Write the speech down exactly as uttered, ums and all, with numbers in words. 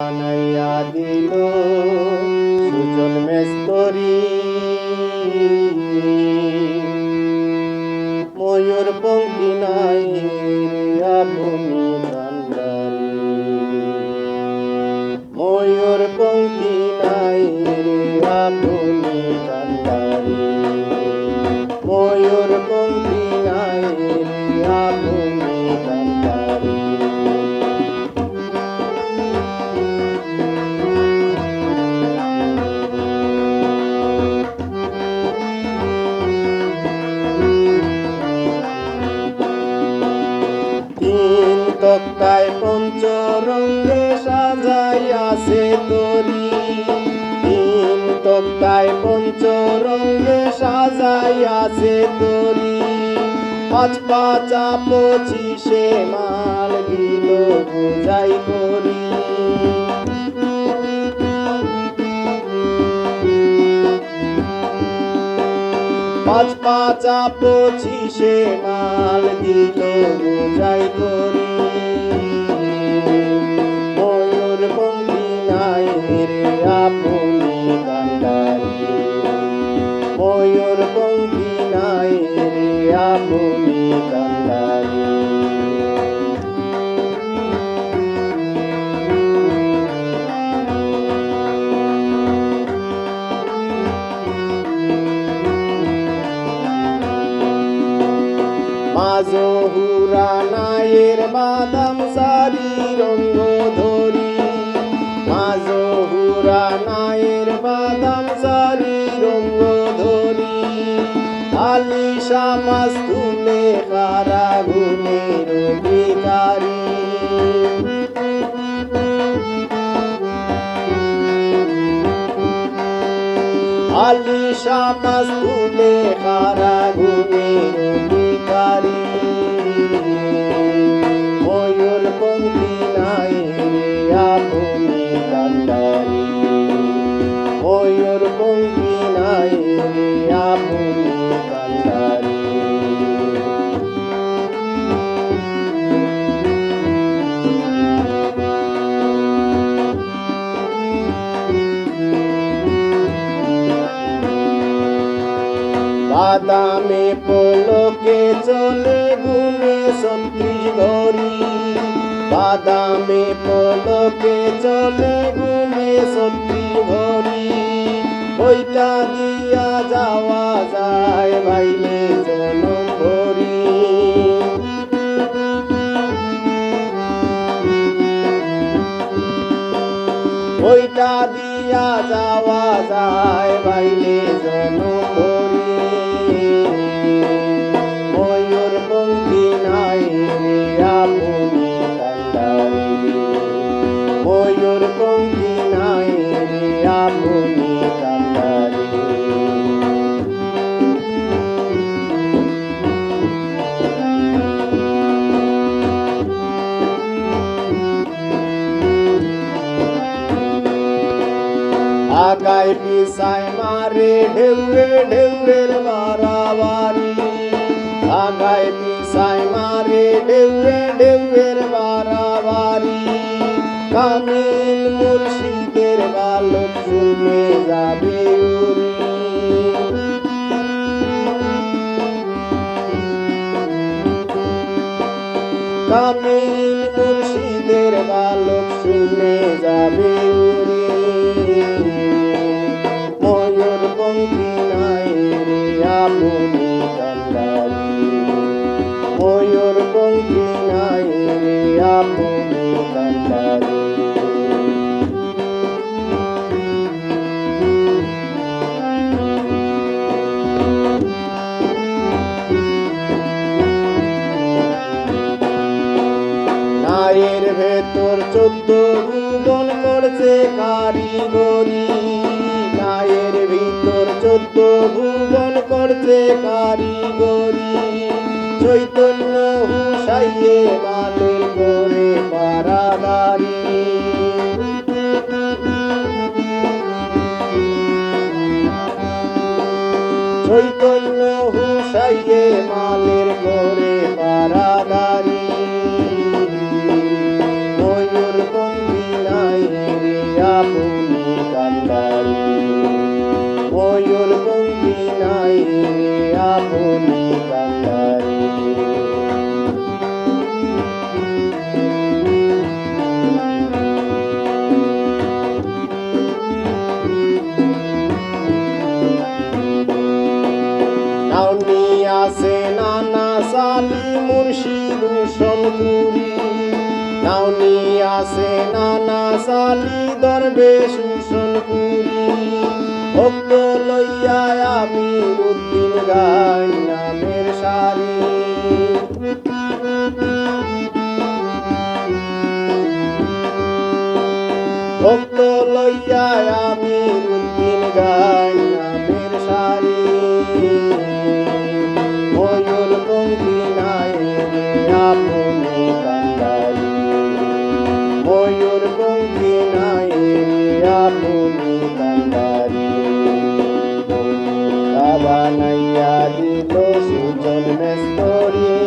বানাইয়া দিল সুজন মেস্তরি। ময়ূর পঙ্খী নাই রে আপনি কান্ডারি। ময়ূর পঙ্খী নাই রে আপনি কান্ডারি। ময়ূর পঙ্খী নাই রে আপনি কান্ডারি। তিন তক্তায় পঞ্চ রঙে সাজাই আছে তরি। তিন তক্তায় পঞ্চ রঙে সাজাই আছে তরি। পাঁচ পাঁচা পঁচিশে মাল দিল বুঝাই করি। পাঁচ পাঁচা পঁচিশে মাল দিল বুঝাই করি। ময়ূর পঙ্খী নাই রে আপনি কান্ডারি। ময়ূর পঙ্খী নাই রে আপনি কান্ডারি। মাজহুরা নায়ের বাদাম সারি রঙ্গ ধরি। মাজহুরা নায়ের বাদাম সারি রঙ্গ ধরি। আলি শামাস তুলে খারা গুণের অধিকারী। আলি শামাস তুলে খারা গুণের অধিকারী। ময়ূর পঙ্খী নাই রে আপনি কান্ডারি। ময়ূর পঙ্খী নাই রে আপনি কান্ডারি। বাদামি পলকে চলে গুণে ছত্রিশ ঘড়ি। বাদামি পলকে চলে গুণে ছত্রিশ ঘড়ি। ওইটা দিয়া যাওয়া যায় বাইলে জনম ভরি। ওইটা দিয়া যাওয়া যায় বাইলে জনম ভরি। ময়ূর পঙ্খী নাই রে আপনি কান্ডারি। ময়ূর পঙ্খী নাই রে আপনি কান্ডারি। আগায় পিছায় মারে ঢেউয়ে ঢেউয়ের বাড়াবাড়ি। আগায় পিছায় মারে ঢেউয়ে ঢেউয়ের বাড়াবাড়ি। কামিল মুর্শিদের বালক শুনে যাবে উড়ি। কামিল মুর্শিদের বালক শুনে যাবে উড়ি। ময়ূর পঙ্খী নাই রে আপনি কান্ডারি। ময়ূর পঙ্খী নাই রে আপনি কান্ডারি। নায়ের ভেতর চোদ্দ ভুবন করছে কারিগরি। নায়ের ভিতর চোদ্দ ভুবন করছে কারিগরি। চৈতন্য হুসাইয়ে মালের করে পারাদারি। চৈতন্য হুসাইয়ে মালের করে পারাদারি। ময়ূর পঙ্খী নাই আপনি কান্দারি। ময়ূর পঙ্খী নাই রে, আপনি কান্দারি। নাওনি আছে নানা সালি মুর্শিদ হুসন কুরি। নাওনি আছে নানা সালি দরবেশ হুসন কুরি। ভক্ত লইয়া আমির উদ্দিন গাই নামের সারি। ভক্ত লইয়া আমির উদ্দিন গাই নামের সারি। ময়ূর পঙ্খী নাই রে, আপনি কান্দারি। ময়ূর পঙ্খী নাই রে, আপনি কান্দারি। বানাইয়া দিল সুজন মেস্তরি।